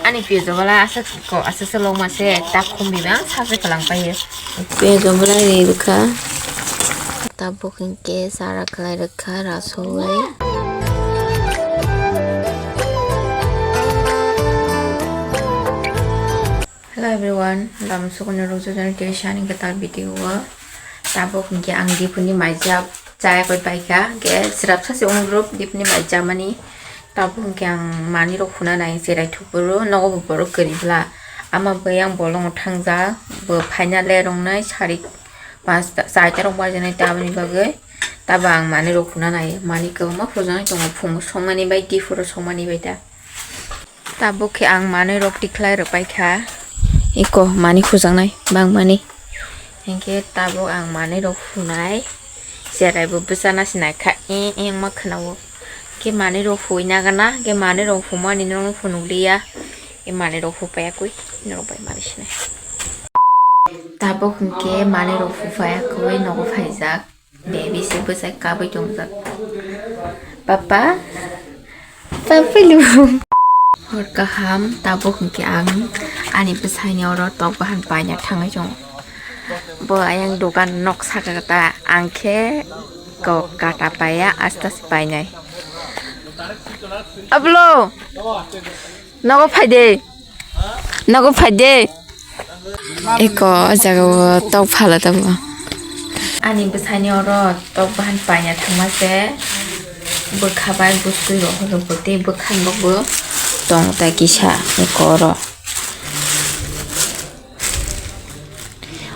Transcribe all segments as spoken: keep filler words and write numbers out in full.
Ani piyaj bwla aswk ko, aswk se longma se tak khum bibang sa se kwlang paio. Piyaj bwla ri rwkha. Tabuk hinkhe chara khlai rwkha rasoi. Hello everyone, lam sukuni rukjak jani tei sani kwtal video o. Tabuk hinkhe ang Dipuni maijak chaya koi paikha, hinkhe srapsa se wng group Dipuni maijak mani. Tabuk hinkhe ang manwi rok phunanai cherai thukphuru, nogo bo borok kwrwi bwla. Ama bai yang bolongo thangjak, bo phaina le rongnai sari pasta, chaita rok bajanai taboni bagwi. Tabo ang manwi rok phunanai, manwi kwbangma phujaknai tongo, phungo songmani bai, diphuru songmani bai ta. Tabuk khe ang manwi rok tikhlai rwpai kha. Eko manwi hujaknai bangmani. Hinkhe tabuk ang manwi rok hunai. Cherai bo bwsa nasi nai kha, e, e wngma khwnao. Khe manwi rok hui nagana, khe manwi rok humani norok phunukliya. Khe manwi rok hupai yakui, norok bai manwi sinai. Tabuk hinkhe manwi rok hupai yakui nogo phaijak. Baby se bwsai kabui tongjak. Papa, papa lu. Hor kaham, tabuk hinkhe ang ani bwsaini oro tok bahan paina thangwi tongo. Bo ayang dogan nok saka kata, ang khe kok kata paiya, aste aste painai. Ablo. Nogo phaide. Nogo phaide. Eko o jaga o tok phala tabuk. Ani bwsaini oro tok bahan paina thangma se bwkha bai bwswi rok hono bo tei bwkhani bo tong ta kisa eko oro.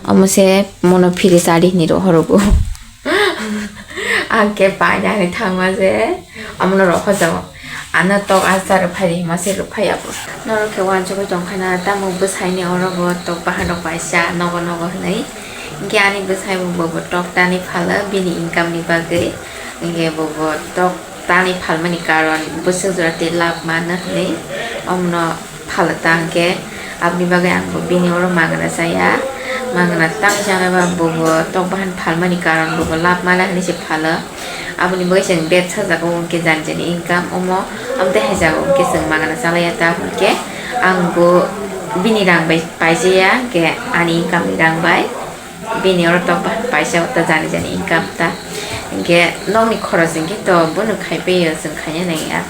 Omo se mono phiri chari hinwi rohorogo. Ang khe paina hinwi thangma se omono rohorjago. Ano tok achar rwphai ri hima se rwphai abo. Norok khe uansugui tongkha na tamo bwsaini oro bo tok bahan rok paisa nogo nogo hinwi. Hinkhe ani bwsai bo bo tok tani phalo bini income ni bagwi. Hinkhe bo bo tok tani phalmani karon bwswk jora tei lab mano hinwi omono phalta hinkhe aboni bagwi ang bo bini oro magwna chaya. Magwna tang chana ba bo bo tok bahan phalmani karon bo bo lab mana hinwi se phalo. Aboni bagwi chwng bed sajagao hinkhe jani jani income omo, omo tei hai jagao hinkhe chwng magwna chalaiya ta hinkhe ang bo bini rang bai paijaya hinkhe ani income ni rang bai. Bini oro tok ba paisa ta jani jani income ta. Hinkhe nokni khoros hinkhe to bono khai peyo chwng khaina nangya.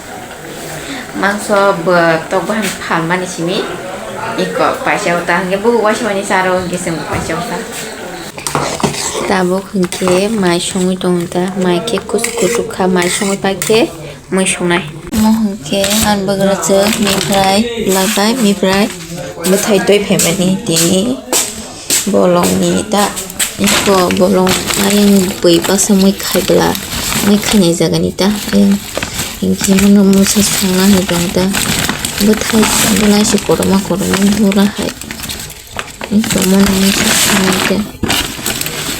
Mangso bo tok bahan phalmani simi iko paisa ta hinkhe bo waisa waisa charo hinkhe chwng paisa ta. Tabuk hinkhe mai songwi tongo ta, mai khe kusu kusu kha, mai songwi paikhe mui songnai. Omo hinkhe ani bwkrajwk miprai bwlai bai miprai bwthai twi phaimani tini bolongni ta. Eko bolong ayang bui baksa mui khai bwla mui khainai jagani ta ayang hinkhe bono mungsa songna hinwi tongo ta bwthai bwlai se kotorma kotorma bura hai. Tongmani mungsa songnaikhe.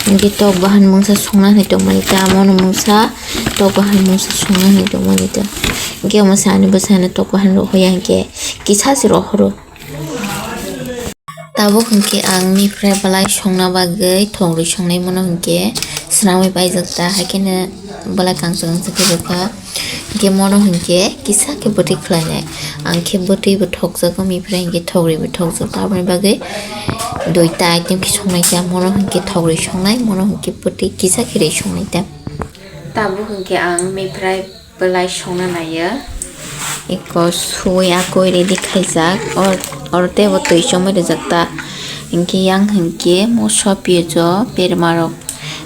Hinkhe tok bahan mungsa songna hinwi tongmani ta, mono mungsa tok bahan mungsa songna hinwi tongmani ta. Hinkhe omo sani bwsano tok bahan rohoya hinkhe kisa se rohoro. Tabuk hinkhe ang miprai bwlai songna bagwi thogri songnai mono hinkhe swnamwi paijak ta, haikheno bwlai kangsa kangsa khe rwkha. Hinkhe mono hinkhe kisa khe bwtwi khlainai. Ang khe bwtwi bo thokjago, miprai hinkhe thogri bo thokjago. Aboni bagwi duita item khe songnai khe ang mono hinkhe thogri songnai, mono hinkhe bwtwi kisa khe ri songnai ta. Tabuk hinkhe ang miprai bwlai songna naiyo. Eko suwi akoi ready khaijak. Or, or tei bo twi chomwi rijak ta. Hinkhe yang hinkhe moso piyajo berma rok.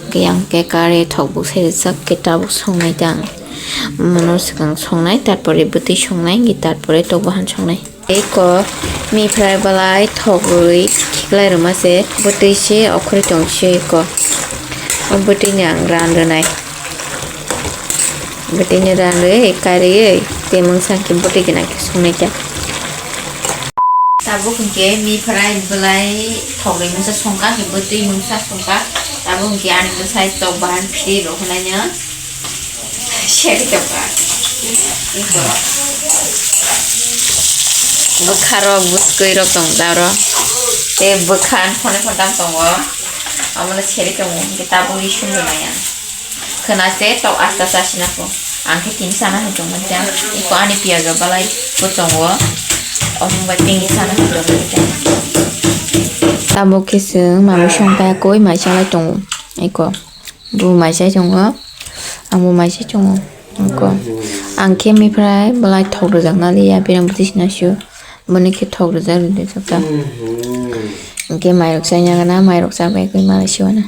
Hinkhe yang khe kari thok bwsai rijak khe tabuk songnai ta ang. Mono swkang songnai, tarpore bwtwi songnai, hinkhe tarpore tok bahan songnai. Eko miprai bwlai thogwi khiklai rwma se, bwtwi se okhorwi tong se eko. O bwtwi ni ang ran rwnai. Bwtwi ni ran rwi, kariwi, tei mungsa khe bwtwi gwnang khe songnai khe. Tabuk hinkhe miprai bwlai thogwi mungsa songkha, hinkhe bwtwi mungsa songkha. Tabuk hinkhe ani bwsai tok bahan phiri rw hwnai no. Seri tongkha. Iko. Bwkha rok, bwskwi rok tong da oro. Tei bwkha phone phone tam tongo. Omono seri tongo. Hinkhe tabukni sumrwnai ang. Khwna se tok asta chasina kho. Ang khe tini sana hai tongmani ta. Iko ani piyajo balai bo tongo. Omo bai pengwi sana khe tongwi ta. Tabuk khe chwng manwi song kaya koi mai chalai tongo. Eko bo mai chai tongo, ang bo mai chai tongo. Eko ang khe mifrai belai thok rwjak na liya, birang bwtwi sina sio. Boni khe thok rwjak rwdi chapta. Hwnkhe mairok chaina gana, mairok chabai koi malai siwana.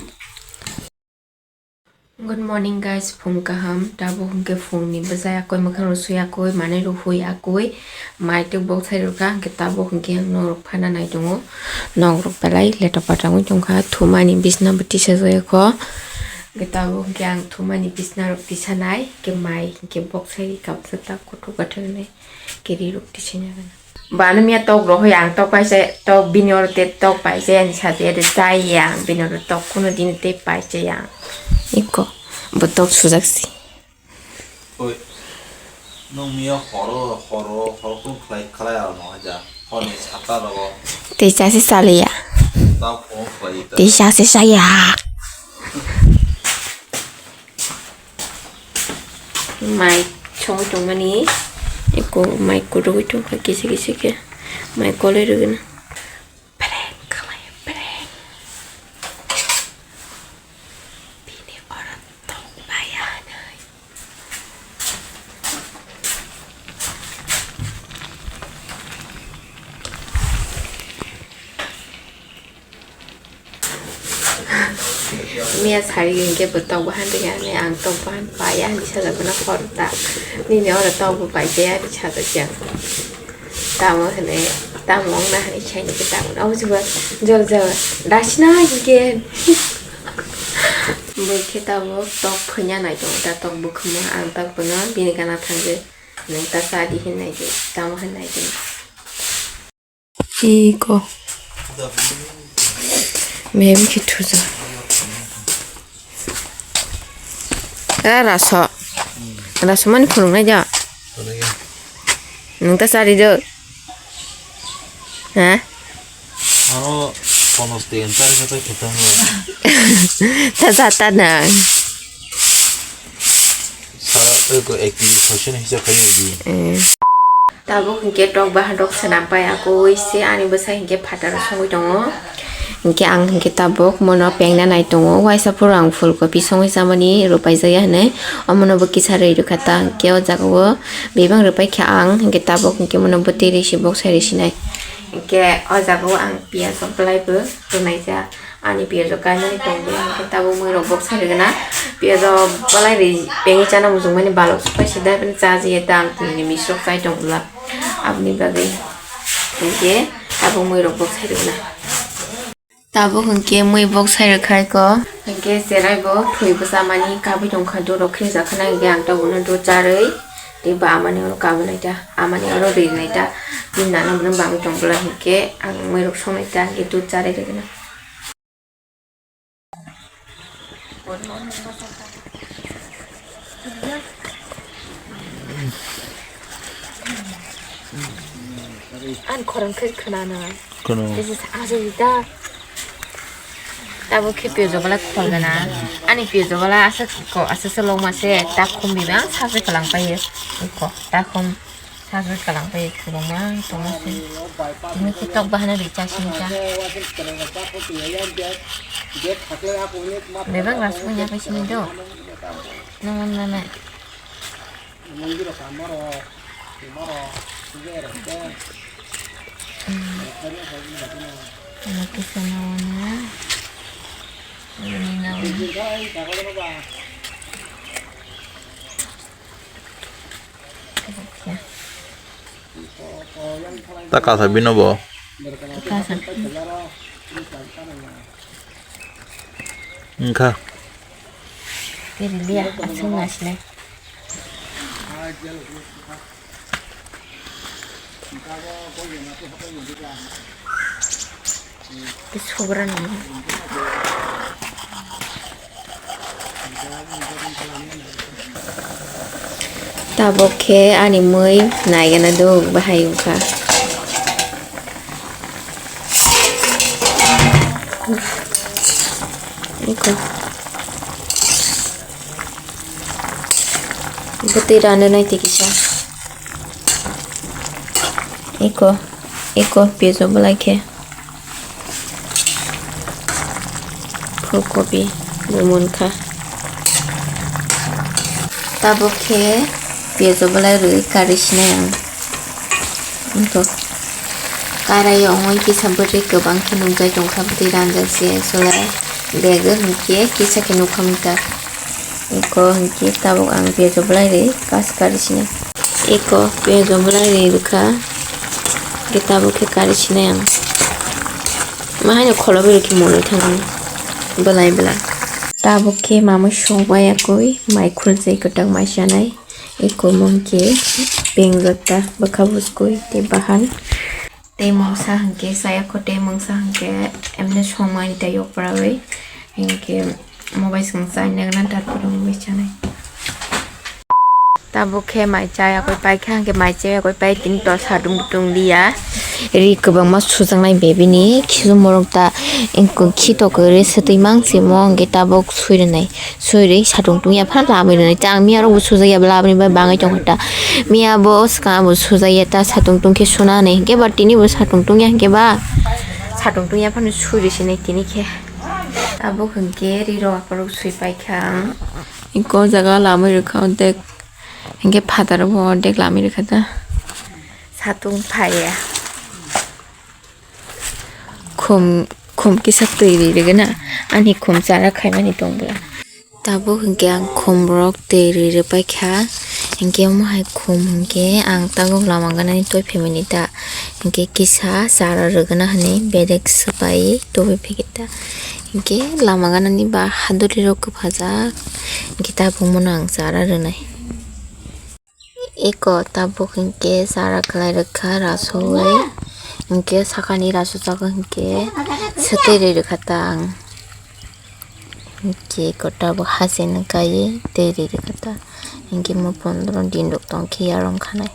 Good morning guys, phung kaham. Tabuk hwnkhe phungni bwsa yakwi, mwkhang rok sui yakwi, manwi rok hui yakwi, mai tei bok sai rwkha, hwnkhe tabuk hwnkhe ang norok phana nai tongo. Nok rok belai letok patok wng tongkha, thumani bisna bo tisa jaya kho. Hwnkhe tabuk hwnkhe ang thumani bisna rok tisa nai, hwnkhe mai hwnkhe bok sai rwkha, bwsa tak kothok kathok hinwi khe ri rok tisa nai gana. Ba nw miya tok rohoi ang tok paisa tok bini oro te tok paisa ani sate de chai yang bini oro tok kuno din te paisa yang. Iko bo tok sujak si. Oi. Nung miya horo horo horo kung khlai khlai al no ja. Honi sata rogo. Te chasi saliya. Tau kung khlai ta. Te chasi saya. Mai songwi tongmani, eko mai kwrwngwi tongkha kisa kisa khe, mai kolai rwgwino. Prank khlai, prank. Bini oro tongmaya hinwi. Miya sari hinkhe bo tok bahan rwya hinwi, ang tok bahan paiya hinwi sajak bono khoroksa. Nini oro tok bo paijaya hinwi sajak ya. Tamo hinwi, tamo wngna hinwi saini khe tamo. Abo se bo jora jora dasina hinkhe. Bo khe tabuk tok phwnya nai tongo, ta tok bukhuma ang tok bono bini gana thangwi nung ta cha di hinwi nai di, tamo hinwi nai di. Iko. Mebi khe thuja. Eh, raso. Raso mani phunuknai da. Nung ta chari do. Ha? Ano ponos ten chari khe tei khwtang lo. Ta ja ta nang. Sa, eko activity session hisa khayo di. Eh. Tabuk hinkhe tok bahan rok swnam pai akoi se ani bwsa hinkhe phataro songwi tongo. Hinkhe ang hinkhe tabuk mono pengna nai tongo. Waisa phuru ang phul kopi songwi chamani rwpaijak ya hinwi. Omono bo kisa rwi rwkha ta hinkhe o jaga o bebak rwpaikha ang hinkhe tabuk hinkhe mono bwtwi risi bok sai risi nai. Hinkhe o jaga o ang piyaj rok belai bo rwnaijak. Ani piyajo kainani tongwi hwnkhe tabuk mwirok bok sai rwgwna. Piyajo balai ri pengwi chana muchungmani balok se paisa da, bini chajiya dam tini ni misrok chai tong bwla. Aboni bagwi hwnkhe tabuk mwirok bok sai rwgwna. Tabuk hwnkhe mwi bok sai rwkhaiko. Hwnkhe cherai bo thwi bwchamani kabui tongkha, durok khrijak khna hwnkhe ang tabukno dud charwi tei ba amani oro kabui naita, amani oro ri naita. Bini nana bono bangwi tong bwla hwnkhe ang mwirok song naita, hwnkhe dud charwi rwgwna. Ani khorang khe khwnana. Khwno. This is Ajoy da. Tabuk khe piyajok bwla khol gana. Ani piyajok bwla aswk ko, aswk se longma se takhum bibang sakhe kwlang paio. Ko takhum. Sajwk kalang bai kwbangma tongma se. Tini khe tok bahana ri cha sini cha. Bebak ras punya kai sini do. Nang nang nang. Hmm. Ano kisa nawana. Ini nawana. Ta kasa bino bo. Kasa. Wngkha. Kiri liya, asing nasle. Sugra nang. Tabuk khe ani mui naigana duk bahai wngkha. Iko. Bwtwi rana nai tikisa. Eko, eko pejo belai khe. Phulkobi bo munkha. Tabuk khe pejo belai rwi kari sinai ang. Eko karai o ongoi kisa bwrwi kwbang khe nukjai tongkha, bwtwi ranjak se solai degwk hinkhe kisa khe nukha mita. Eko hinkhe tabuk ang pejo belai rwi kas kari sinai. Eko pejo belai rwi rwkha. Hinkhe tabuk khe kari sinai ang. Ma haino kholobai rwkhe monwi thangwi belai belai. Tabuk khe mamwi songbai yakwi mai khulchai kwtak mai chanai. Eko mungkhe pengjak ta bwkha buskui tei bahan. Tei mungsa hinkhe chaya kho, tei mungsa hinkhe emne songmani tei yokpra bai hinkhe mo bai swkang chai nai gana, tarpore mo bai chanai. Tabuk khe mai chaya koi pai kha, hinkhe mai chaya koi pai tini to satung tung liya. Ri kwbangma sujaknai bebini khisu morok ta, engkhe khito kwrwi swtwi mang se mo hinkhe tabuk sui rwnai. Sui rwi satung tungya phano lamwi rwnai. Ta ang miya rokbo sujakya bwla aboni bai bangwi tongkha ta. Miya bo swkang abo sujakya ta satung tungkhe suna hinwi. Hinkhe ba tini bo satung tungya hinkhe ba. Satung tungya phano sui rwi sinai tini khe. Abo hinkhe ri rok aphuru sui paikha ang. Hinkhe o jaga lamwi rwkha ordek. Hinkhe phataro bo ordek lamwi rwkha ta. Satung phaiya. Khum, khum kisa twi ri rwgwna, ani khum chara khaimani tong bwla. Tabuk hinkhe ang khum rok twi ri rwpai kha, hinkhe omo hai khum hinkhe ang tabuk lama ganani twi phaimani ta, hinkhe kisa chara rwgwna hinwi bedek swpaiwi tubui phikhe ta, hinkhe lama ganani ba hadurli rok kwphajak, hinkhe tabuk mono ang chara rwnai. Eko tabuk hinkhe chara khlai rwkha rasowi, hinkhe sakani rasojago hinkhe swtwi ri rwkha ta ang. Hinkhe eko tabuk hacheno kaiwi twi ri rwkha ta, hinkhe mo pondro din rok tongkhe yarwng khanai.